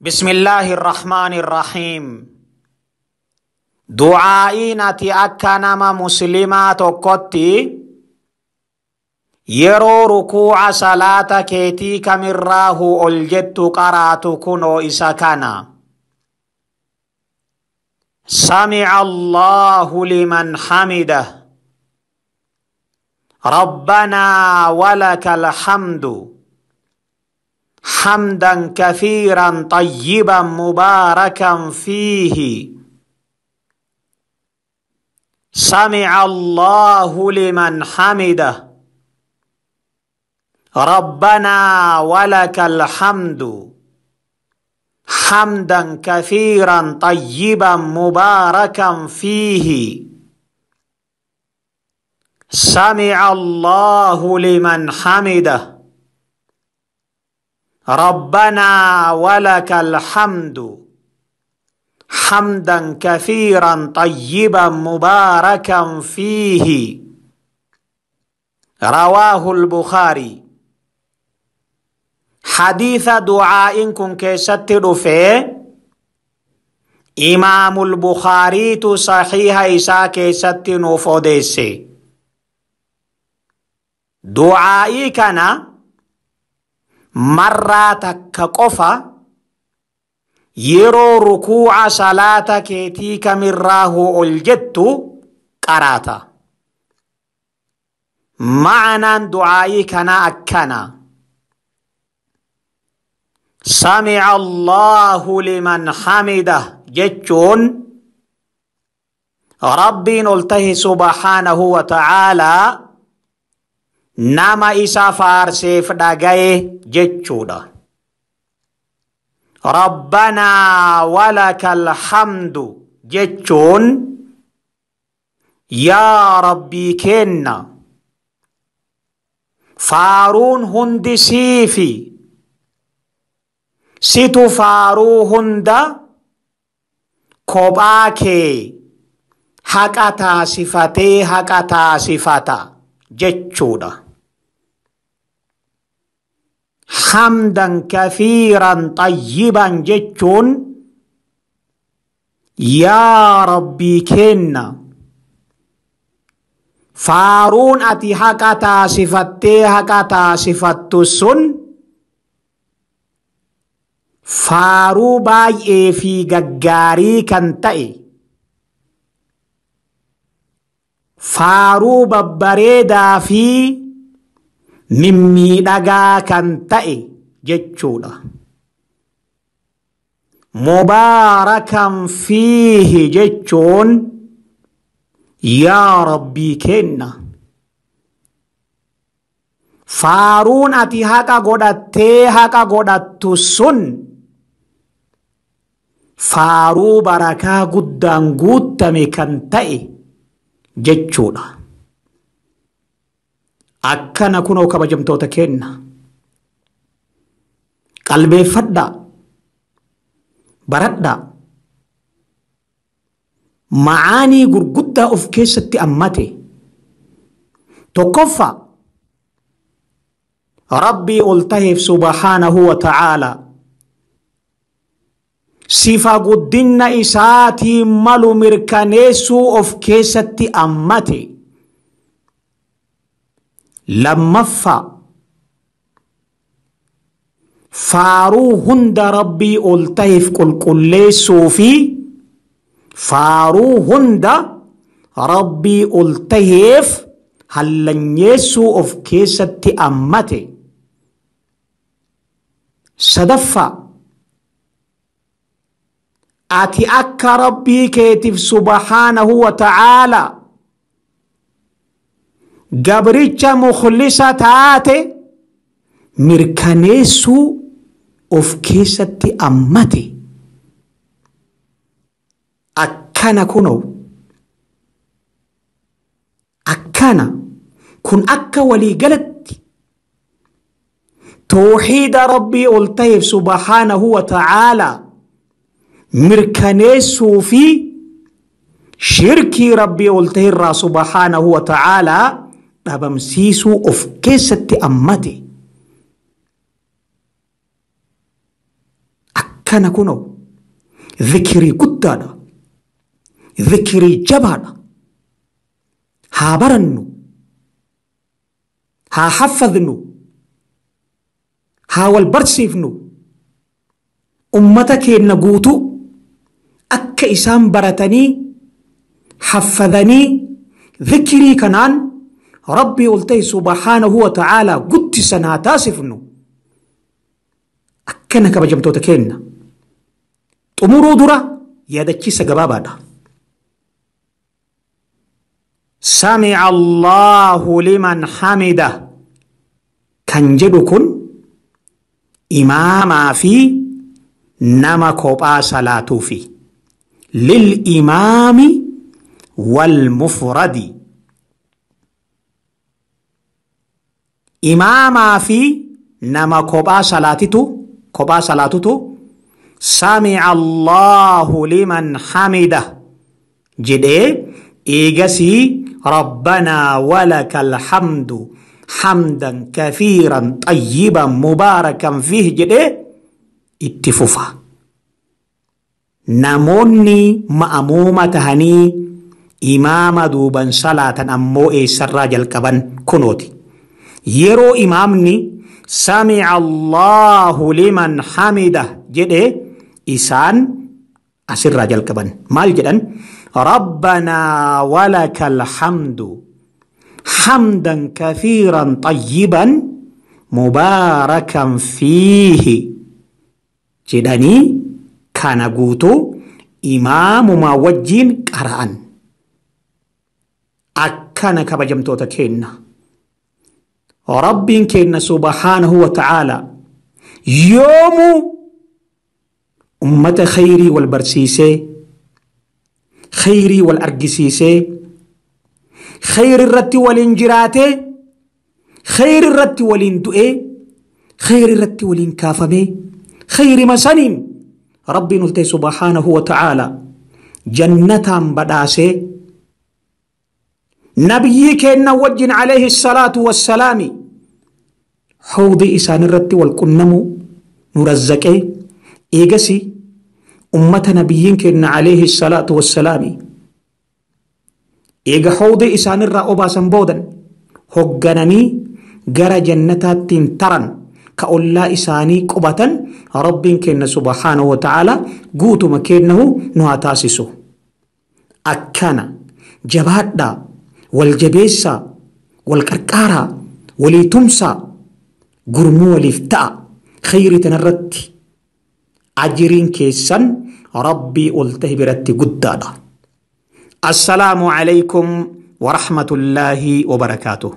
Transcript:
بسم الله الرحمن الرحيم. Du'aa'iin ati akka nama muslimaa tokkotti yeroo rukuu'a salaata keetii kamirraahu ol jettu qaraatu kunoo isa kana. سمع الله لمن حمده ربنا ولك الحمد حمدا كثيرا طيبا مباركا فيه. سمع الله لمن حمده ربنا ولك الحمد حمدا كثيرا طيبا مباركا فيه. سمع الله لمن حمده ربنا ولك الحمد حمدا كثيرا طيبا مباركا فيه. رواه البخاري. حديث دعاء كن كيست رفي إمام البخاري صحيح إسا كيست نفوديسي. دعائي كان مرة تكقفة yeroo rukuu'a salaata keetii kamirraahu ol jettu qaraata. Ma'anaan du'aa'ii kanaa akkana. Sami'a Allahu liman hamidah jechuun Rabbiin ol tahe subhaanahu wa ta'aalaa nama isa faarseef dhagaye jechuudha. ربنا ولك الحمد جتشون يا ربي كنا فارون هند سيفي ستو فارو هند كوباكي حقتا صفتي حقتا صفتا جتشودا. حمدا كثيرا طيبا جتشون يا ربي كنا فارون أتي حقتا صفتي حقتا صفتسن فارو باي في غغاري كنتئ فارو ببريدا في mimmiidhagaa kan ta'e jechuudha. Mubaarakan fiihi jechuun yaa Rabbii kenna. Faaruun ati haqa godhattee haqa godhattu sun faaruu barakaa guddaan guuttame kan ta'e jechuudha. Akkana kunoo kabajamtoota kenna. Qalbeeffadhaa. Baradhaa. Ma'aanii gurguddaa of keessatti ammate. Tokkoffaa Rabbii ol taheef subhaanahu wa ta'aalaa sifa guddinna isaatiin malu mirkaneessuu of keessatti ammate. Lammaffaa faaruu hunda Rabbii ol taheef qulqulleessuu fi faaruu hunda Rabbii ol taheef hallanyeessuu of keessatti ammate. Sadaffaa ati akka Rabbii keetiif subhaanahu wa ta'aalaa gabricha mukhlisa taate mirkaneessuu of keessatti ammate. Akkana kunoo akkana kun akka waliigalatti tawxiida Rabbii ol taheef subhaanahu wa ta'aalaa mirkaneessuu fi shirkii Rabbii ol taherraa subhaanahu wa ta'aalaa dhabamsiisuu of keessatti ammate. Akkana kunoo zikirii guddaadha. Zikirii jabaadha. Haa barannu. Haa haffadnu. Haa wal barsiifnu. Ummata keenna guutuu akka isaan baratanii haffadanii zikirii kanaan Rabbii ol ta'e subhaanahu wa ta'aalaa guddisan haa taasifnu. Akkana kabajamtoota keenna. Xumuruu dura yaadachiisa gabaabaadha. Sami'a Allahu liman hamida kan jedhu kun imaamaa fi nama kophaa salaatuufi. Lil imaami wal mufradi. Imaamaa fi nama kophaa salaatitu kophaa salaatutu sami'a Allahu liman hamida jedhee eegasii rabbanaa walakal hamdu hamdan kathiiran xayyiban mubaarakan fiih jedhee itti fufa. Namoonni ma'amuuma tahanii imaama duuban salaatan ammoo eessarraa jalqaban kunooti. Yeroo imaamni sami'a Allahu liman hamida jedhee isaan asirraa jalqaban. Maal jedhan? Rabbanaa walakal hamdu hamdan kathiiran xayyiban mubaarakan fiihi jedhanii kana guutuu imaamumaa wajjiin qara'an. Akkana kabajamtoota keenna. Rabbiin keenna subhaanahu wa ta'aalaa yoomuu ummata khayrii wal barsiisee khayrii wal argisiisee khayri irratti waliin jiraatee khayri irratti waliin du'ee khayri irratti waliin kaafamee khayrima saniin Rabbiin ol ta'e subhaanahu wa ta'aalaa jannataan badhaasee nabiyyii keenna wajjin alayhi salaatu wassalaami hawdii isaan irratti wal qunnamuu nu razzaqee eegasi ummata nabiyyiin keenna alayhi salaatu wassalaami eega hawdii isaan irraa obaasan boodan hoggananii gara jannataattiin taran ka ollaa isaanii qubatan Rabbiin keenna subhaanahu wa ta'aalaa guutuma keennahu nu haa taasisu. Akkana jabaadhaa wal jabeessaa wal qarqaaraa walii tumsaa gurmuu waliif ta'a khayrii tanarratti ajiriin keessan Rabbii ol ta'e biratti guddaadha. Assalaamu alaykum wa rahmatullaahi wa barakaatuh.